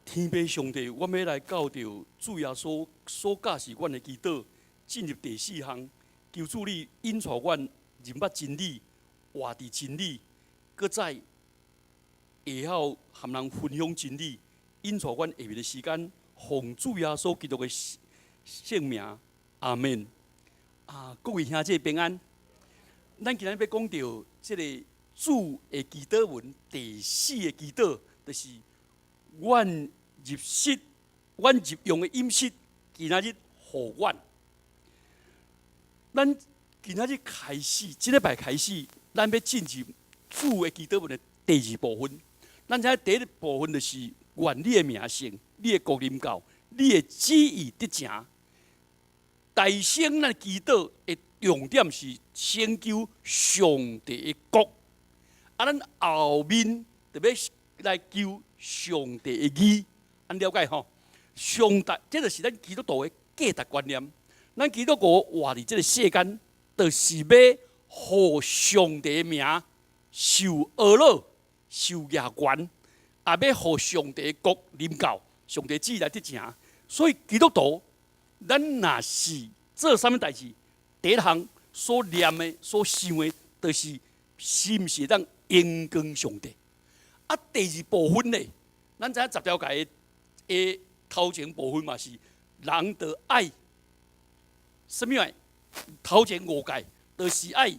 天父上帝，阮欲來到著主耶穌所教示阮的祈禱，進入第四項，求主你引帶阮認捌真理，活佇真理，閣再會曉和人分享真理，引帶阮下面的時間，奉主耶穌基督的聖名，阿門。啊，各位兄姊平安。咱今日欲講著這个主的祈禱文第四个祈禱，就是阮入食，阮日用的飲食，今仔日予阮。咱今仔日開始，這禮拜開始，咱欲進入主的祈禱文的第二部分。咱知影第一部分就是願你的名聖，你的國臨到，你的旨意得成。提升咱祈禱的重點是先求上帝的國，啊，咱後面就欲來求上帝的義，按了解吼？上帝，這就是咱基督徒的價值觀念。咱基督徒活佇這个世間，就是欲予上帝的名受呵咾、受舉懸，也欲予上帝的國臨到，上帝旨意來得成。所以基督徒，咱若是做啥物代誌，第一項所念的、所想的，就是是毋是會當榮光上帝。啊，第二部分呢，咱知影十條誡的頭前部分嘛是人著愛啥物愛？頭前五誡就是愛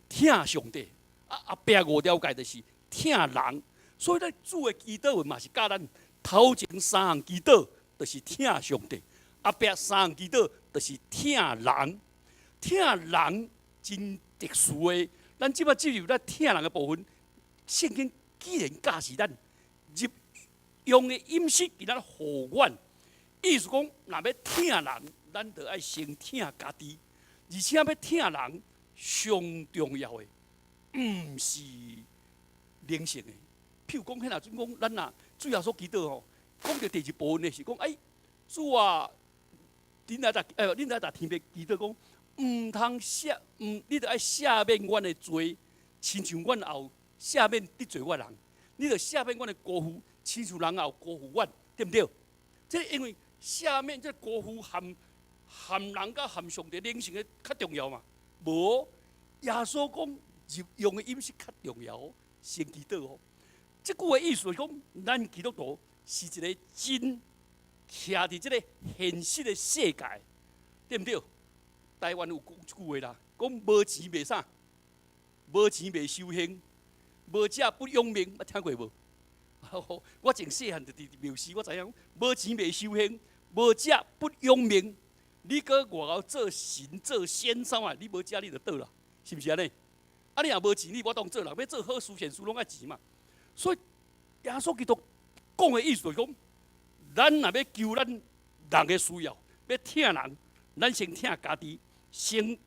疼上帝，啊後壁五條誡就是疼人。所以咱主的祈禱文嘛是教咱頭前三項祈禱就是疼上帝，後壁三項祈禱就是疼人。疼人真特殊的，咱這擺進入咱疼人的部分，聖經既然教示咱日用的飲食，今仔予阮，意思講，若欲疼人，咱就愛先疼家己，而且欲疼人，上重要的，毋是靈性的。譬如講，彼若陣講，咱若主耶穌祈禱吼，講著第二部分的是講，哎，主啊，恁來逐天父祈禱講，毋通赦，毋，你著愛赦免阮的罪，親像阮也有赦免得罪我的人。你著赦免阮的辜負，親像人也有辜負阮，對毋對？這因為赦免這辜負含含人佮含上帝靈性的較重要嘛？無，耶穌講日用的飲食較重要，先祈禱哦。這句話意思是講，咱基督徒是一个真徛佇這个現實的世界，對毋對？台灣有講一句話啦，講無錢袂啥，無錢袂修行，無食不養命，捌聽過無？我從細漢就佇廟司，我知影無錢袂修行，無食不養命。你閣外口做神做仙啥啊？你無食你就倒啦，是毋是按呢？啊，你若無錢，你無當做人，欲做好事善事攏愛錢嘛。所以耶穌基督講的意思就是講，咱若欲求咱人的需要，欲疼人，咱先疼家己，先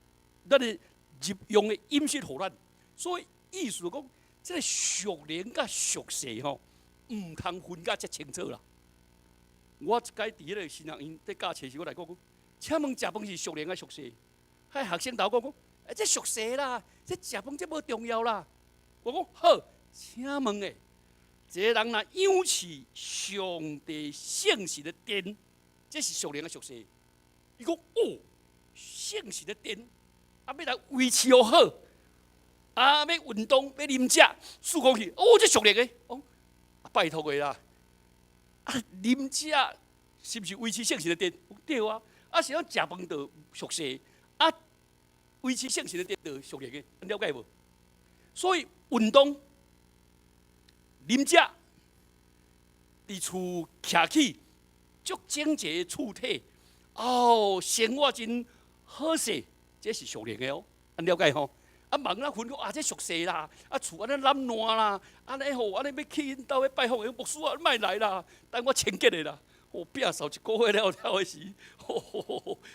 咱的日用的飲食予咱。所以意思就講，這个屬靈佮屬世吼，毋通分甲遮清楚啦。我一擺佇彼个神學院佇教冊時，我來講講，請問食飯是屬靈抑屬世？彼學生頭講講，欸，這屬世啦，這食飯這無重要啦。我講好，請問咧，一个人若仰視上帝聖神的殿，這是屬靈抑屬世？伊講哦，聖神的殿，啊，欲來維持予好，啊，欲運動，欲啉食，舒空氣，哦，這屬靈的，哦，拜託的啦，啊，啉食是毋是維持聖神的殿？對啊，啊是講食飯就屬世，啊，維持聖神的殿就屬靈的，了解無？所以運動、啉食、佇厝徛起，足整齊的厝體，哦，生活真好勢，這是屬靈的哦，按了解吼？啊，茫仔分講啊，這屬世啦，啊厝按呢湳爛啦，按呢吼，按呢欲去𪜶兜去拜訪的牧師啊，莫來啦，等我清潔的啦。哦，摒掃一个月了了的時，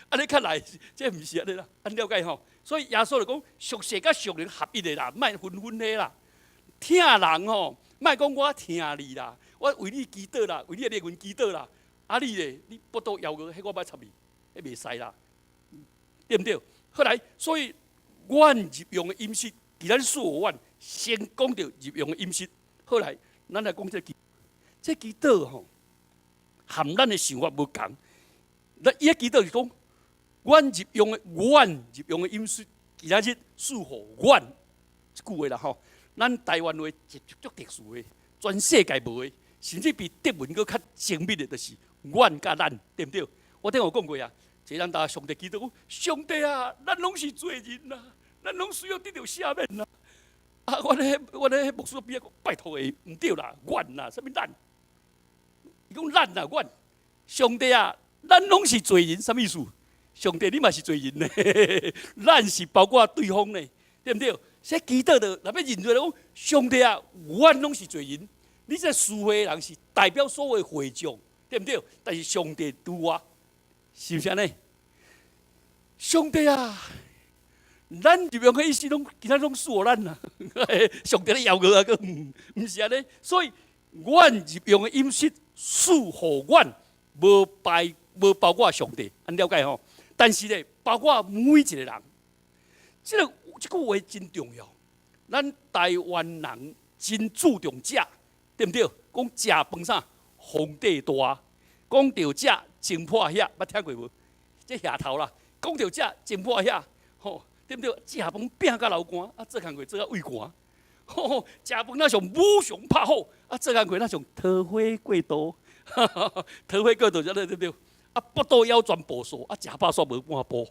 按呢較來，這毋是按呢啦，按了解吼？所以耶穌就講，屬世佮屬靈合一的啦，莫分分的啦。疼人吼，莫講我疼你啦，我為你祈禱啦，為你的靈魂祈禱啦。啊你咧，你腹肚枵餓，彼我莫插你，彼袂使啦，對毋對？後來，所以阮日用的飲食，既然賜予阮，先講著日用的飲食。後來，咱來講這個，這祈禱吼。含咱的想法無仝。咱伊祈禱是講，阮日用的飲食，今仔日賜予阮，這句話啦吼。咱台灣話一足特殊的，全世界無的，甚至比德文閣較精密的，就是阮佮咱，對毋對？我頂有講過啊，這咱逐上帝祈禱講，上帝啊，咱攏是罪人啊，咱攏需要得著赦免啊。啊，阮咧牧師邊仔講，拜託的，毋對啦，阮啦，啥物咱？伊講咱啊，阮，上帝啊，咱攏是罪人，啥物意思？上帝，你嘛是罪人呢？咱是包括對方呢，對毋對？所以祈禱的，若欲認罪來講，上帝啊，阮攏是罪人。你這司會的人是代表所有會眾，對毋對？但是上帝除外，是毋是按呢？上帝啊，咱入用的意思攏，其他攏賜予咱啊。上帝咧枵餓啊，閣毋是按呢？所以，阮日用的飲食賜予阮，無排無包括上帝，按了解吼？但是咧，包括每一個人，這句話真重要。咱台灣人真注重食，對毋對？講食飯啥，皇帝大；講著食，真破遐，捌聽過無？這額頭啦，講著食，真破遐，吼，對毋對？食飯拚甲流汗，啊，做工課做甲胃寒。吼，食飯若像武松拍虎，啊，做工課若像桃花過渡，桃花過渡這對毋對？啊，腹肚枵全部數，啊，食飽煞無半步。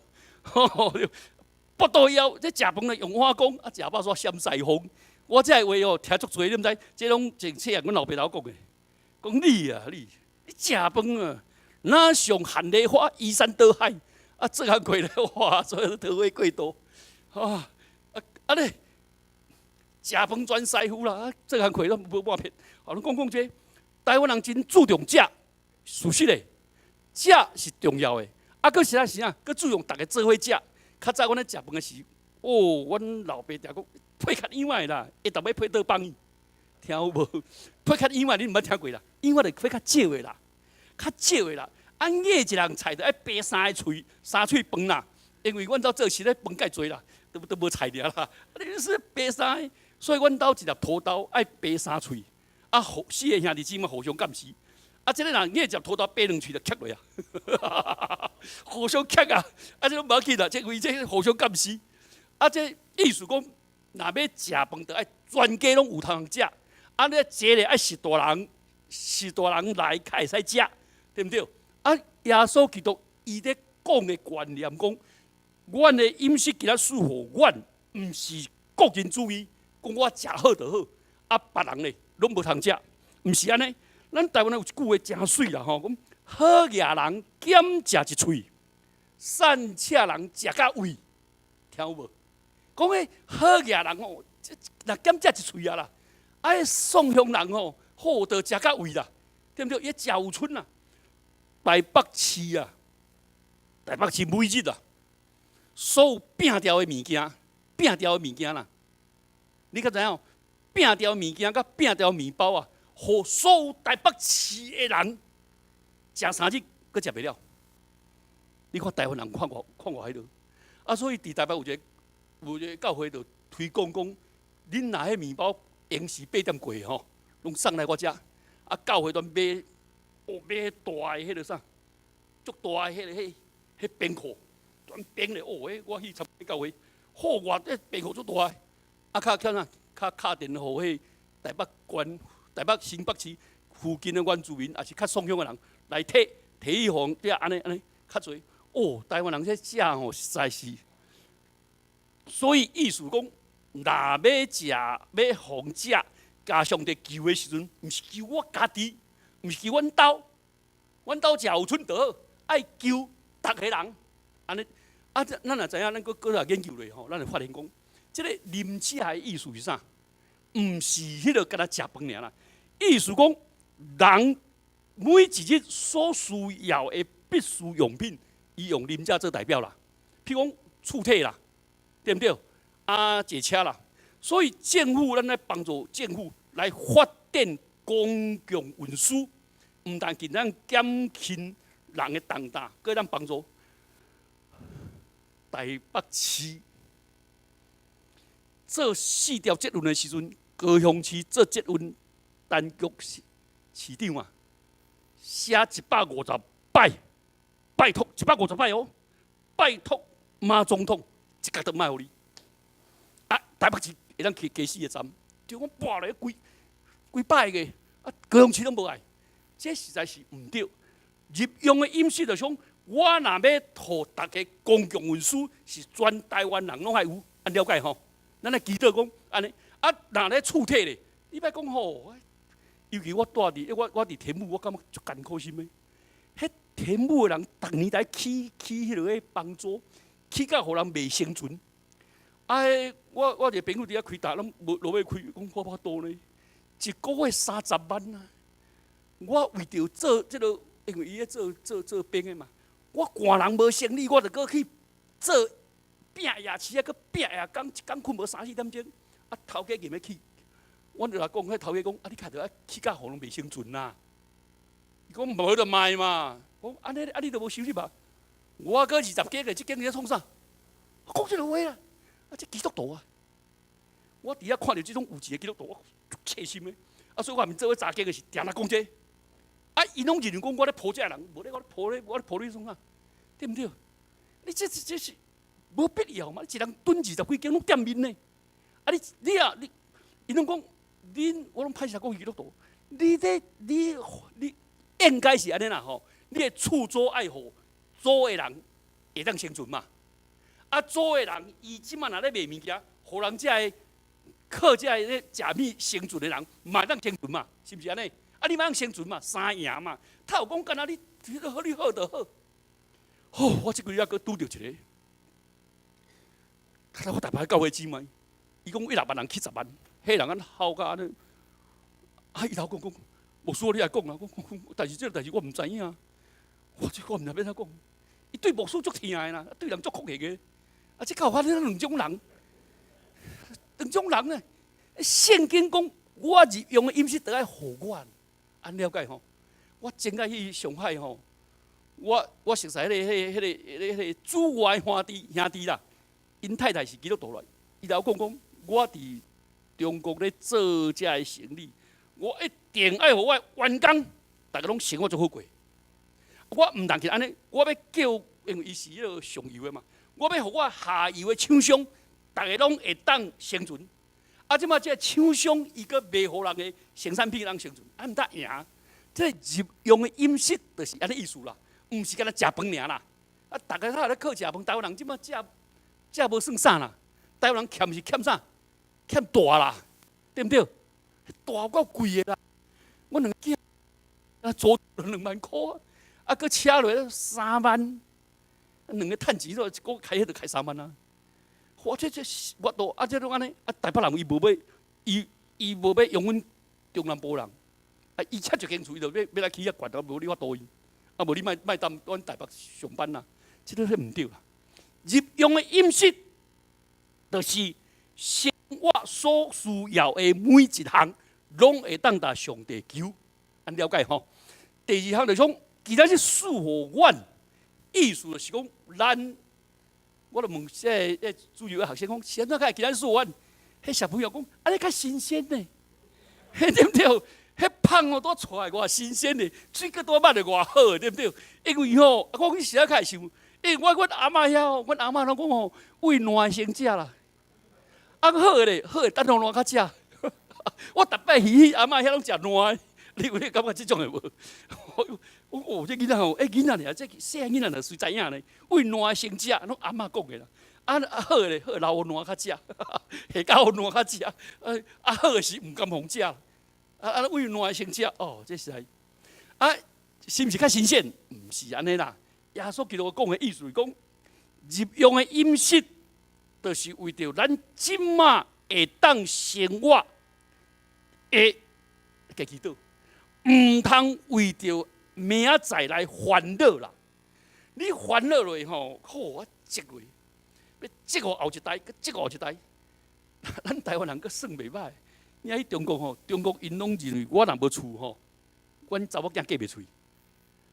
腹肚枵，這食飯咧用碗公，啊，食飽煞閃西風。我這個話哦，聽足濟，你毋知？這攏從細漢阮老爸頭講的，講你啊你，你食飯啊，若像韓梨花移山倒海，啊，做工課咧，哇，做桃花過渡，啊啊啊咧，食飯全師傅啦，啊，做工課攏無半撇。好，咱講講這，台灣人真注重食，事實的，食是重要的。啊，閣是啥是啥？閣注重逐家做伙食。較早阮咧食飯的時，哦，阮老爸定講配較樣仔的啦，會逐擺配倒放伊，聽有無？配較樣仔，你毋捌聽過啦？樣仔就配較少的啦，較少的啦。按每一人菜都愛白三个喙，三喙飯啦。因為阮兜做事咧飯蓋濟啦，都無菜爾啦。你是白三个，所以阮兜一粒土豆愛白三喙，啊，四個兄弟姊妹互相監視。啊，這個人硬食土豆掰兩喙就徛落啊，互相徛啊，啊，這攏無要緊啦，這為這互相監視。啊，這意思講，若欲食飯，就愛全家攏有通食。啊，你坐咧愛是大人，是大人來較會使食，對毋對？啊，耶穌基督伊咧講的觀念講，阮的飲食今仔賜予阮，毋是個人主義，講我食好就好，啊，別人咧攏無通食，毋是按呢。咱台灣人有一句話誠媠啦吼，講好額人減食一喙，散赤人食甲胃，聽有無？講彼好額人吼，若減食一喙啊啦，啊，宋鄉人吼，好到食甲胃啦，對毋對？伊食有賰啊，台北市啊，台北市每日啊，所有摒掉的物件，摒掉的物件啦，你敢知影？摒掉的物件佮摒掉麵包啊，予所有台北市的人食3日，閣食袂了。你看台灣人看偌看偌彼落，啊，所以佇台北有一個教會就推廣講，恁若彼麵包閒時8點過吼，攏送來我遮。啊，教會端買，哦，買大的彼個啥，足大的彼個彼冰庫，專冰咧。哦，彼我去參加教會，好偌這冰庫足大的。啊，較較啥？較敲電話予彼台北縣、台北新北市附近的原住民，抑是較爽鄉的人來提提去予這按呢按呢較濟。哦，台灣人這食吼實在是，所以意思講，若欲食欲予食，共上帝求的時陣，毋是求我家己，毋是求阮兜，阮兜食有賰就好，愛求逐个人。按呢，啊，這咱若知影，咱閣閣來研究落吼，咱會發現講，這個啉食的意思是啥？毋是彼個干焦食飯爾啦，意思講，人每一日所需要的必需用品，伊用啉食做代表啦。譬如講厝體啦，對毋對？啊，坐車啦，所以政府咱來幫助政府來發展公共運輸，毋但僅當減輕人的重擔，閣當幫助台北市做四條捷運的時陣，高雄市做捷運陳菊市市長啊，寫150擺，拜託一百五十擺哦，拜託馬總統，一角都莫予你。啊，台北市會當起加四個站，就講跋落幾幾百個，啊，高雄市攏無愛，這實在是毋對。日用的飲食就是講，我若欲予逐家公共運輸是全台灣人攏愛有，按了解吼？咱來祈禱講按呢，啊，若咧厝體咧，你莫講吼，尤其我蹛佇，我佇天母，我感覺足艱苦心的。彼天母的人，逐年來起起彼落個房租，起到予人袂生存。啊，我一個朋友佇遐開搭，攏無落尾開，講我無法度呢，一個月30萬啊！我為著做這個，因為伊咧做做做兵的嘛，我趕人無生理，我就閣去做拼夜市啊，閣拼夜工，一工睏無三四點鐘。啊，頭家硬欲起，阮就來講，彼頭家講，啊，你較著愛起甲予人袂生存啦。伊講無就賣嘛，講按呢，啊，你都無收入啊？我閣20幾個，這間咧創啥？講這個話啦，啊，這基督徒啊！我佇遐看著這種有一個基督徒，我足切心的。啊，所以我面做伙查經的是定定講這個。啊，𪜶攏認為講我咧抱這個人，無咧我咧抱咧，我咧抱你創啥？對毋對？你這這是無必要嘛？你一人蹲20幾間攏店面呢？啊你你啊你，𪜶攏講，恁我攏歹勢講基督徒，你咧你你應該是按呢啦吼，你的厝租愛予租的人會當生存嘛？啊，租的人伊這馬若咧賣物件，予人遮个靠遮個咧食物生存的人，嘛會當生存嘛？是毋是按呢？啊，你嘛當生存嘛，三贏嘛。他有講敢若你好，你好就好。好，我這幾日猶閣拄著一個，較早我台北教會姊妹，伊講伊6萬人起10萬，彼人按吼甲按呢，啊，伊頭講講，牧師你來講啊，我講，但是這個代誌我毋知影，我這我毋知欲按怎講。伊對牧師足疼的啦，對人足客氣的。啊，這敢有法兩種人，兩種人呢？聖經講，我日用的飲食著愛予我，按了解吼？我真愛去上海吼，我熟似彼個主外兄弟兄弟啦，𪜶太太是基督徒來，伊就講講，我佇中國咧做這个生意，我一定愛予我的員工，逐家攏生活足好過。我毋但是按呢，我欲叫，因為伊是彼個上游的嘛，我欲予我下游的廠商，逐家攏會當生存。啊，這馬這個廠商伊閣賣予人的生產品通生存，啊，毋得贏。這日用的飲食就是按呢意思啦，毋是干焦食飯爾啦。啊，逐家較咧靠食飯，台灣人這馬食食無算啥啦。台灣人欠是欠啥？欠大啦，對毋對？大有夠貴的啦。阮兩個囝啊，租2萬箍，啊，閣車落3萬，兩个趁錢都一個開彼就開3萬啊。哇！這這我都啊，這攏按呢啊，台北人伊無欲，伊伊無欲用阮中南部人。啊，伊拆一間厝，伊就欲欲來起遐懸，啊，無你法度伊，啊，無你莫莫踮阮台北上班啦，這個毋對啦。日用的飲食，就是生活所需要的每一項，攏會當共上帝求，按了解吼。第二項就是講，既然是賜予阮，意思就是講，咱，我就問這個主日學生講，是按怎會既然賜予阮？彼小朋友講，按呢較新鮮呢，對毋對？彼芳哦，拄出來偌新鮮的，水果拄捌的偌好，對毋對？因為吼，我講是按怎會想，因為我阮阿嬤遐吼，阮阿嬤攏講吼，胃爛先食啦。啊，好的咧，好的等予爛較食。我逐擺去彼阿嬤遐攏食爛的，你有你感覺這種的無？我哦，這囡仔吼，欸，囡仔爾，這細漢囡仔爾誰知影呢？胃爛先食，攏阿嬤講的啦。啊啊好咧，好老爛較食，下較爛較食。啊啊好的是毋甘予食。啊啊胃爛先食，哦，這是啊，是毋是較新鮮？毋是按呢啦。耶穌基督講的意思是講，日用的飲食，就是為著咱這馬會當生活的加祈禱，毋通為著明仔載來煩惱啦。你煩惱落吼，好我積落，欲積予後一代，閣積予後一代。咱台灣人閣算袂䆀。你去中國吼，中國𪜶攏認為我若無厝吼，阮查某囝嫁袂出去。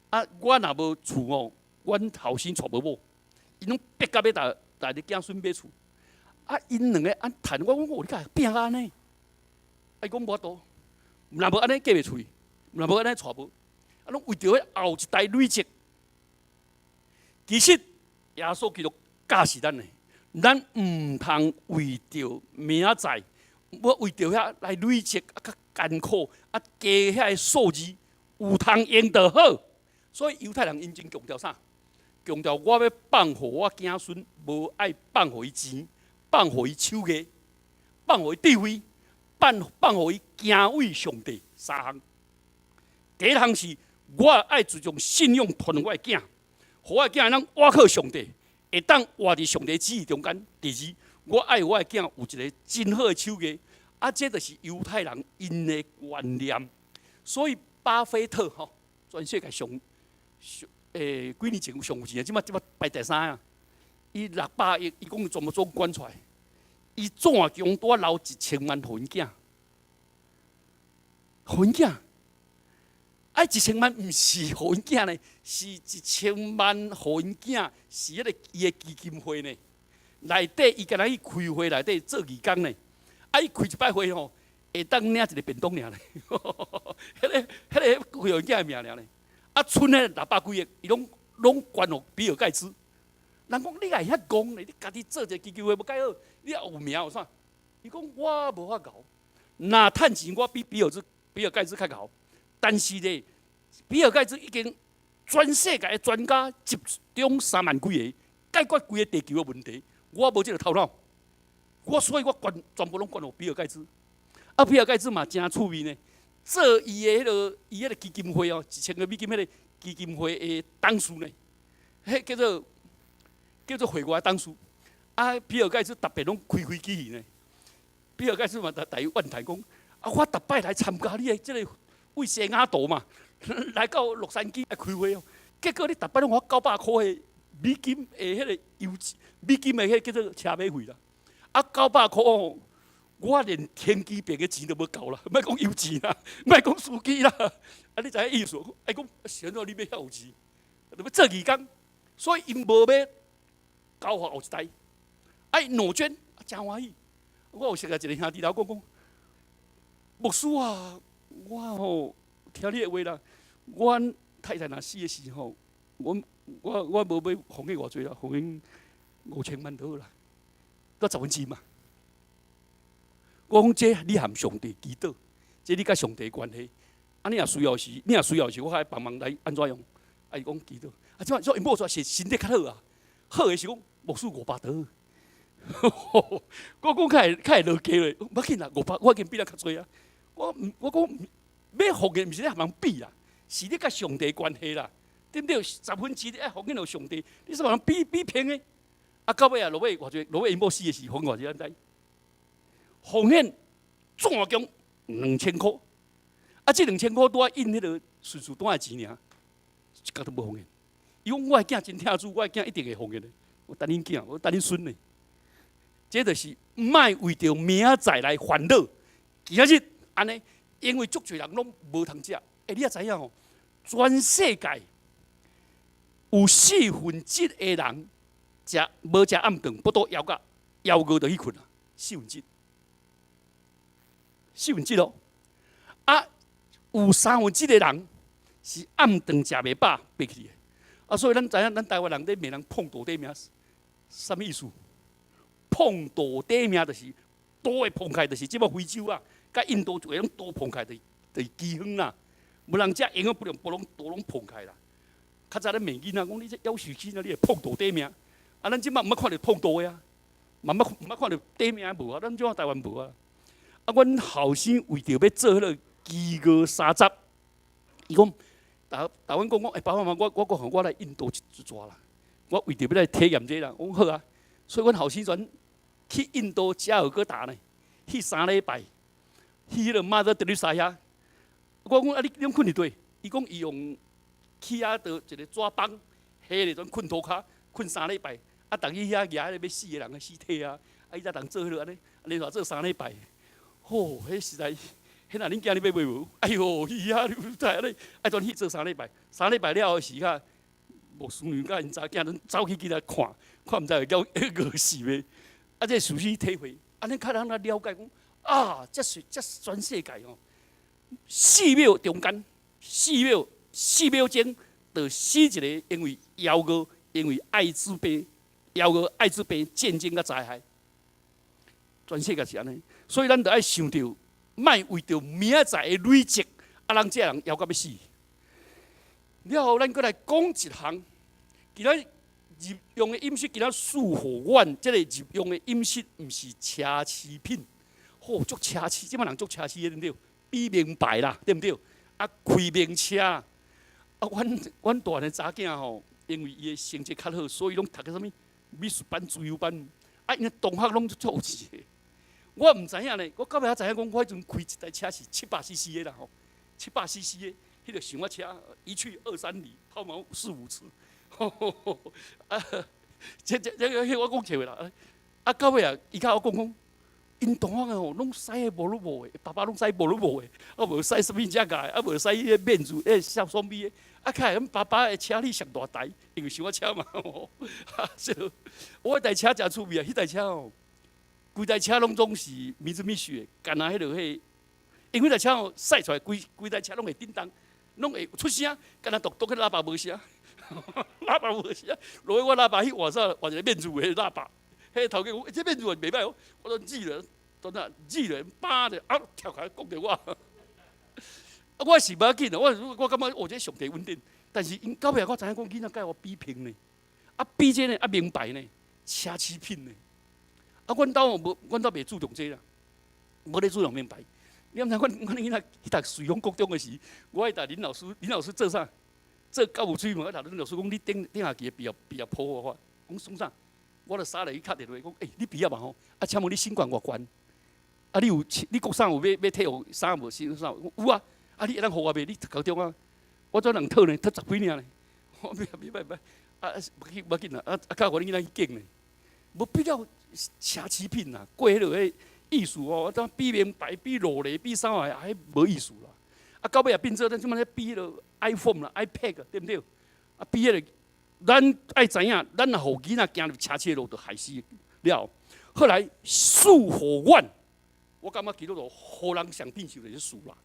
啊，我若無厝吼，阮後生娶無某。𪜶攏逼甲欲共𪜶囝孫買厝。啊，𪜶兩个按趁，我講哦，你敢會拼甲按呢？啊，伊講無法度，若無按呢嫁袂出去，若無按呢娶無。啊，攏為著彼後一代累積。其實耶穌基督教示咱的，咱毋通為著明仔載，我為著遐來累積啊，較艱苦啊，加遐个數字有通用就好。所以猶太人𪜶真強調啥？強調我欲放予我囝孫，無愛放予伊錢，放予伊手藝，放予伊智慧，放予伊敬畏上帝三項。第一項是我愛注重信仰傳予我的囝，予我的囝會當倚靠上帝，會當活佇上帝旨意中間。第二，我愛我的囝有一个真好的手藝，啊，這就是猶太人𪜶的觀念。所以巴菲特吼，全世界上上幾年前有上有錢的，這擺排第三啊。伊600億，伊講全部總捐出來，伊怎強拄仔留1000萬予𪜶囝，予𪜶囝。啊，一千萬毋是予𪜶囝呢，是一千萬予𪜶囝，是彼个伊的基金會呢。內底伊敢若去開會內底做義工呢。啊，伊開一擺會吼，會當領一个便當爾呢。彼个予𪜶囝的名爾呢。啊，賰彼600幾億，伊攏捐予比爾蓋茨。人講你會遐戇呢？你家己做一个基金會無蓋好，你也有名有啥？伊講我無法𠢕，若趁錢我比比爾蓋茨較𠢕，但是呢，比爾蓋茨已經全世界的專家集中3萬幾个，解決規个地球的問題，我無這个頭腦，我所以我捐全部攏捐予比爾蓋茨。啊，比爾蓋茨嘛誠趣味呢，做伊的彼个基金會哦，1000個美金彼个基金會的董事呢，彼叫做會外董事。啊，比爾蓋茨逐擺攏開飛機去呢，比爾蓋茨嘛逐逐伊怨嘆講，啊，我逐擺來參加你的這个為西雅圖嘛，來到洛杉磯來開會哦，結果你逐擺攏予我900箍的美金的彼个油美金的彼个叫做車馬費啦。啊，九百箍哦，我連停機坪的錢都無夠啦，莫講油錢啦，莫講司機啦。啊，你知影意思？伊講是按怎你欲遐有錢，就欲做義工，所以𪜶無欲交予後一代，愛裸捐，誠歡喜。我有識個一个兄弟來講講，牧師啊，我吼聽你的話啦，阮太太若死的時候，我無欲奉獻偌濟啦，奉獻5000萬就好啦，閣1/10嘛。我講這你含上帝祈禱，這你佮上帝關係。啊，你若需要時，我較愛幫忙來按怎樣？啊，伊講祈禱。啊，這擺說𪜶某說是身體較好啊，好的是講牧師五百就好。我講較會落價咧，無要緊啦，五百我已經比咱較濟啊。我毋我講欲奉獻，毋是咧含人比啦，是你佮上帝關係啦，對毋對？1/10愛奉獻予上帝，你煞人比比拼的。啊，到尾啊，落尾偌濟，落尾𪜶某死的時，奉獻偌濟，你知？奉獻總共2000箍，啊，這2000箍拄仔印彼个順序單的錢爾，一角都無奉獻。伊講我的囝真疼主，我的囝一定會奉獻的。我等恁囝，我等恁孫呢。這就是莫為著明仔載來煩惱。今仔日按呢，因為足濟人攏無通食。欸，你也知影吼，全世界有1/4的人食無食暗頓，腹肚枵甲枵餓就去睏啊，四分之一，四分之一咯。啊，有1/3的人是暗頓食袂飽，爬起的。啊，所以咱知影，咱台灣人咧罵人膨肚短命，啥物意思？膨肚短命就是肚會膨開，就是這擺非洲啊，佮印度就會攏肚膨開，就是饑荒啦。無人食營養不良，不攏肚攏膨開啦。較早咧罵囡仔講你這夭壽囡仔，你會膨肚短命。啊，咱這擺毋捌看著膨肚的啊，嘛毋捌看著短命無啊，咱這台灣無啊。啊，阮後生為著欲做彼个飢餓30，伊講，逐阮講講，欸，爸爸媽媽，我講我來印度一逝啦，我為著欲來體驗這啦，我講好啊。所以阮後生陣去印度加爾各答呢，去3禮拜，去彼个馬德德里沙遐。我講啊，你攏睏佇佗？伊講伊用去遐佗一個紙枋，下咧陣睏塗跤，睏三禮拜。啊，逐去遐蜈彼个欲死的人的屍體啊，啊，伊才通做彼落按呢，連續做三禮拜。吼，彼實在，彼若恁囝你欲買無？哎喲，去遐你知按呢，愛轉去做三禮拜，三禮拜了後時較，牧師娘佮𪜶查囝攏走去去來看，看毋知會叫餓死袂？啊，這事實體會，按呢較咱來了解講，啊，這是這全世界吼，4秒中間，4秒4秒鐘就死一个，因為枵餓，因為愛滋病、枵餓、愛滋病、戰爭佮災害，全世界是按呢。所以咱著愛想著，莫為著明仔載的累積，啊，咱這人枵甲欲死。了後，咱閣來講一項，今仔日用的飲食，今仔賜予阮，這個日用的飲食，毋是奢侈品。吼，足奢侈，這擺人足奢侈的，對毋對？比名牌啦，對毋對？啊，開名車。啊，阮大漢的查囝吼，因為伊的成績較好，所以攏讀個啥物美術班、自由班。啊，𪜶同學攏足有錢的。我毋知影呢，我到尾才知影講，我彼陣開一台車是700 CC 的啦吼，700 CC 的，彼個小車一去二三里，拋錨四五次。啊，這我講笑的啦。啊，到尾啊，伊共我講講，𪜶同學吼，攏駛彼無魯無的，爸爸攏駛無魯無的，啊無駛啥物遮個，啊無駛彼個面子，彼個小雙米的，啊，較會阮爸爸的車你上大台，因為小車嘛。啊，我彼台車誠趣味啊，彼台車吼，規台車攏總是米茲米許的，干焦彼落彼，因為彼台車吼駛出來，規規台車攏會叮當，攏會出聲，干焦獨獨彼喇叭無聲，喇叭無聲，落尾我喇叭去換啥？換一個面子的喇叭。彼頭家講，這面子袂䆀哦，我都指了，當哪指了，叭的啊，跳開講著我。啊，我是無要緊的，我感覺哦，這上帝恩典。但是𪜶到尾我知影講囡仔佮我比拼呢，啊比這呢，啊名牌呢，奢侈品呢。啊，阮兜無，阮兜袂注重這啦，無咧注重名牌。你毋知阮阮囡仔去讀瑞豐國中的時，我愛答林老師，林老師做啥？做教務主任，我答林老師講，你頂頂下期的畢業畢業簿予我，講創啥？我就殺來去敲電話講，欸，你畢業嘛吼？啊，請問你身懸偌懸？啊，你有你國三有欲欲退予衫無？新衫有啊？啊，你會當予我袂？你讀高中啊？我怎人討呢？討十幾領呢？我袂袂袂袂，啊，無去無要緊啦，啊啊，較予恁囡仔去揀呢？無必要奢侈品啦，過彼落彼意思哦，我怎比名牌、比勞力、比啥個，啊，彼無意思啦。啊，到尾也變做咱這擺咧比彼落 iPhone 啦、iPad 對毋對？啊，比彼個。咱愛知影，咱若予囡仔行入奢侈的路，就害死了。後來賜予阮，我感覺基督徒予人上變受就是賜啦。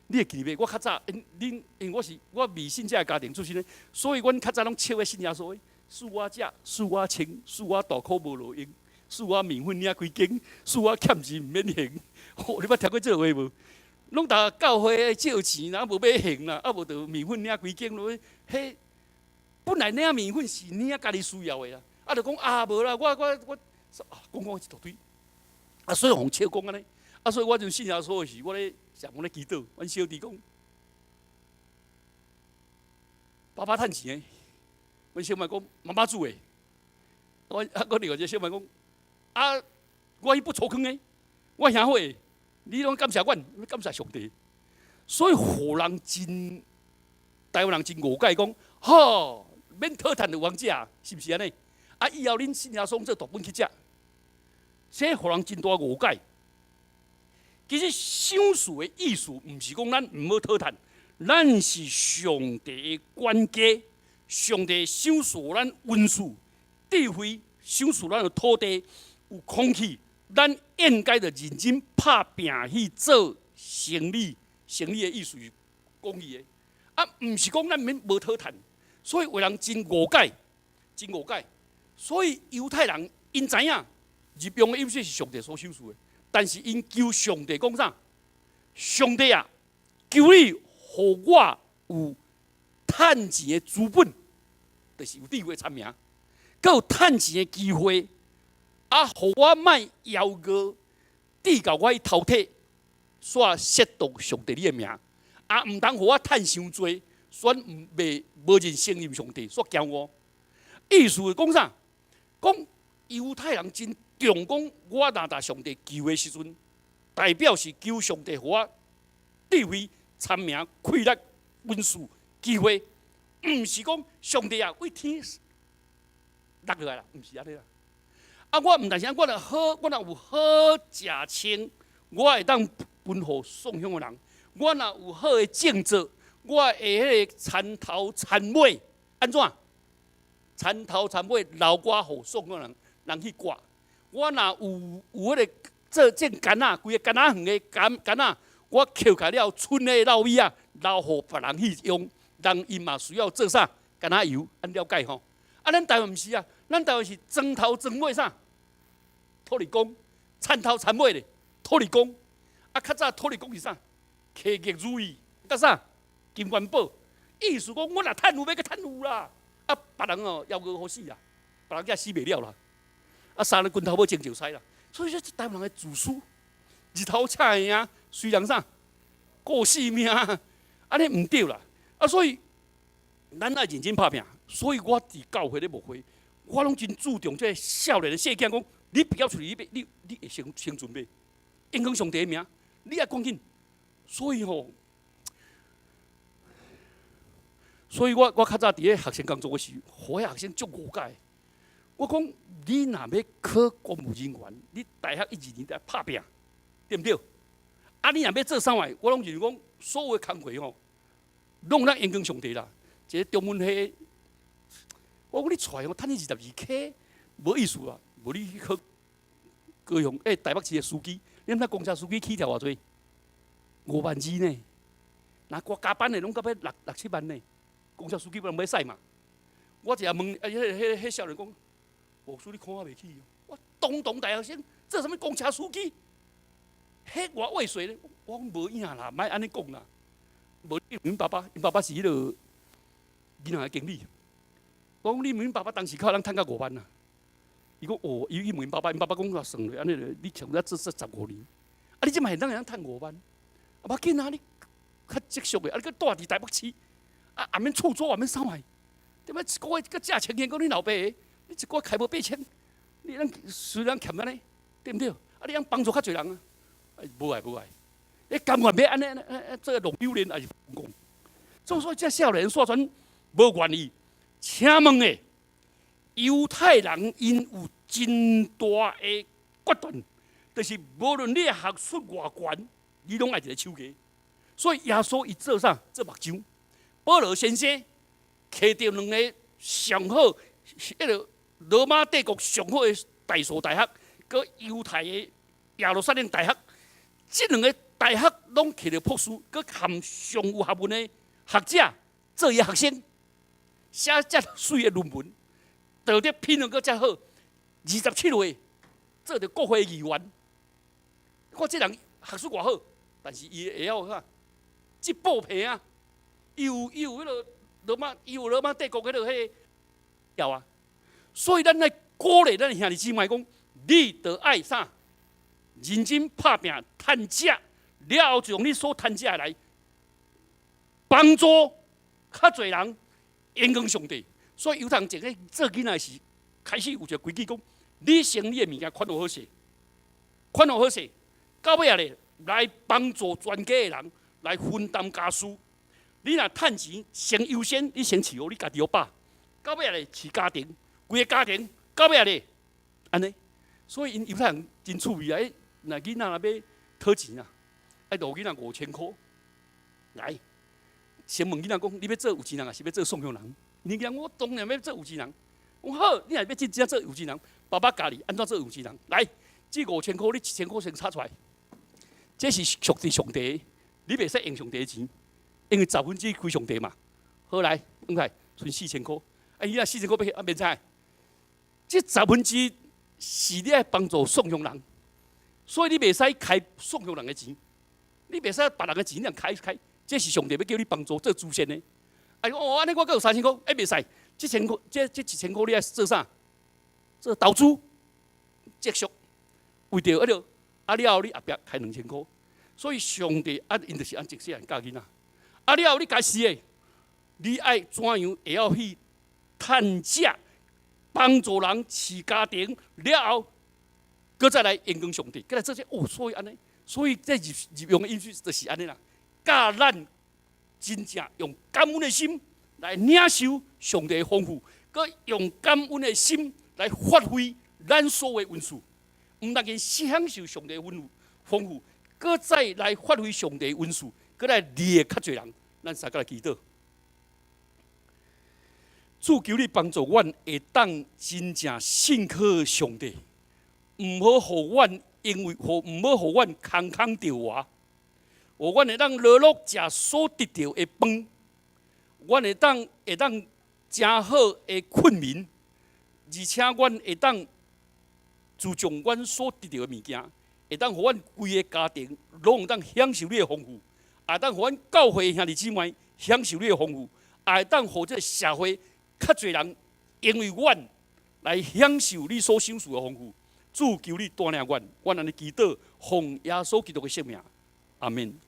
你會記袂？我較早，𪜶恁因為我是我未信這个家庭出身的，所以阮較早攏笑彼信耶穌的，賜我食，賜我穿，賜我大箍無路用，賜我麵粉領幾間，賜我欠錢毋免還。吼，你捌聽過這個話無？攏逐教會借錢，啊無欲還啦，啊無就麵粉領幾間落，彼本來領麵粉是領家己需要的啦，啊就講啊無啦，我我我啊講講一大堆，啊所以予笑講按呢，啊所以我陣信耶穌的時，我咧上咧祈禱，阮小弟講，爸爸趁錢的，阮小妹講媽媽煮的，我啊我另外一個小妹講，啊我去不粗坑的，我兄伙的，你攏感謝阮，感謝上帝，所以予人真台灣人真誤解講，吼，免討趁就有通食，是毋是按呢？啊，以後恁信耶穌做大本去食，這予人真大誤解。其實賞賜的意思，毋是講咱毋好討趁，咱是上帝的管家，上帝賞賜咱恩賜、智慧，賞賜咱有土地、有空氣，咱應該著認真拍拚去做生意。生意的意思是講義的，啊，毋是講咱免無討趁。所以有人真誤解，真誤解。所以猶太人𪜶知影日用的飲食是上帝所賞賜的，但是𪜶求上帝講啥？上帝啊，求你予我有趁錢的資本，就是有智慧聰明，閣有趁錢的機會，啊，予我莫枵餓，直到我去頭退，煞褻瀆上帝你的名，啊，毋通予我趁傷濟。選毋袂無認承認上帝，煞驕傲。意思是講啥？講猶太人真重講，我若達上帝求的時陣，代表是求上帝予我智慧、聰明、氣力、恩賜、機會，毋是講上帝啊，為天落落來啦，毋是按呢啦。啊，我毋但是我若好，我若有好食穿，我會當分予送香的人。我若有好的種作，我會彼個田頭田尾按怎？田頭田尾留寡予送香人人去割。我若有彼個做種柑仔，規个柑仔園的柑柑仔，我抾開了賰的老米仔，留予別人去用，人𪜶嘛需要做啥？橄欖油，按了解吼。啊，咱台灣毋是啊，咱台灣是裝頭裝尾啥？土地公，田頭田尾咧，土地公。啊，較早土地公是啥？揢玉如意，佮啥？金元寶。意思講，我若趁有欲閣趁有啦。啊，別人哦，枵餓予死啦，別人囝死袂了啦。啊，三日拳頭尾前就使啦。所以說，台灣人的自私，日頭請會贏，雖然啥顧性命，按呢毋對啦。啊，所以咱愛認真拍拚。所以我佇教會咧牧會，我攏真注重這个少年的細囝講，你畢業出去，你會生生存袂？榮光上帝的名，你愛趕緊。所以吼，所以我較早佇咧學生工作的時，予彼學生足誤解。我講你若欲考公務人員，你大學一二年得拍拚，對毋對？啊，你若欲做啥物？我攏認為講，所有的工課吼，攏咱榮光上帝啦。一个中文系，我講你出來吼，趁你22K，無意思啊！無你去考高雄台北市的司機，你毋知公車司機起跳偌濟？5萬2呢？若我加班的攏到欲六七萬呢。公車司機無人欲駛嘛？我一下問啊，彼少年講，牧師你看我袂起，我堂堂大學生做啥物公車司機？彼偌畏歲咧？我講無影啦，莫按呢講啦。無你問𪜶爸爸，𪜶爸爸是彼个銀行的經理。我講你問𪜶爸爸當時靠人趁到5萬啊？伊講哦，伊去問𪜶爸爸，𪜶爸爸講算落按呢，你像咱做15年，啊你這馬現當會當趁五萬，啊無要緊啊，你較積蓄的，啊你閣蹛佇台北市，啊也免厝租也免啥物，對毋？一个月閣借千元，講你老爸的，你一个月開無8000，你咱雖然欠按呢，對毋對？啊你通幫助較濟人啊？無愛無愛，你甘願欲按呢按呢做浪榴蓮抑是講？所以這少年煞轉無願意。請問的猶太人𪜶有真大的決斷，就是無論你的學術偌懸，你攏愛一个手藝。所以耶穌伊做啥？做木匠。保羅先生摕著兩个上好，彼个羅馬帝國上好的大數大學，閣猶太的耶路撒冷大學，這兩个大學攏摕著博士，閣含上有學問的學者做伊學生，寫遮媠的論文，道德品行閣遮好，27歲做著國會議員。看這人學術偌好，但是伊會曉啥？織布匹啊，伊有彼个羅馬，伊有羅馬帝國彼个有啊。所以咱來鼓勵咱的兄弟姊妹講，你著愛啥？認真拍拚趁食，了後就用你所趁食的來幫助較濟人榮光上帝。所以猶太人一個做囡仔時，開始有一个規矩講：你先你的物件款好勢，款好勢，到尾仔咧來幫助全家的人來分擔家事。你若趁錢先優先，你先飼予你家己予飽，到尾仔咧飼家庭，規个家庭，到尾仔咧按呢。所以𪜶猶太人真趣味啊！若囡仔若欲討錢啊，愛落囡仔5000箍來，先問囡仔講：你欲做有錢人，抑是欲做送養人？你講我當然欲做有錢人。我講好，你若欲真正做有錢人，爸爸教你按怎做有錢人。來，這五千箍你1000箍先插出來，這是屬佇上帝，你袂使用上帝的錢，因為1/10歸上帝嘛。好來，轉來，賰4000箍。啊，伊若四千箍欲去啊，免使。這1/10是你愛幫助送養人，所以你袂使開送養人的錢，你袂使別人的錢，你開開，這是上帝欲叫你幫助做慈善的。哎哦，按呢我閣有3000箍，欸袂使，這千箍，這1000箍你愛做啥？做投資，積蓄，為著彼个啊了後你後壁開2000箍，所以上帝啊，𪜶就是按這細漢教囡仔。啊了後你家私的，你愛怎樣會曉去趁食，幫助人飼家庭了後，閣再來榮光上帝，閣來做這哦，所以按呢，所以這日日用的意思就是按呢啦，教咱真正用感恩的心來領受上帝的豐富，閣用感恩的心來發揮咱所有的恩賜，毋單僅享受上帝的豐富，閣再來發揮上帝的恩賜，閣來利益較濟人，咱三個來祈禱。主求你幫助阮會當真正信靠上帝，毋好予阮因為毋好予阮空空著活，予阮會當樂樂食所得著的飯，阮會當誠好的困眠，而且阮會當注重阮所得著的物件，會當予阮規个家庭攏會當享受你的豐富，也會當予阮教會兄弟姊妹享受你的豐富，也會當予這个社會較濟人因為阮來享受你所賞賜的豐富。主，求你帶領阮，阮按呢祈禱，奉耶穌基督的聖名，阿門。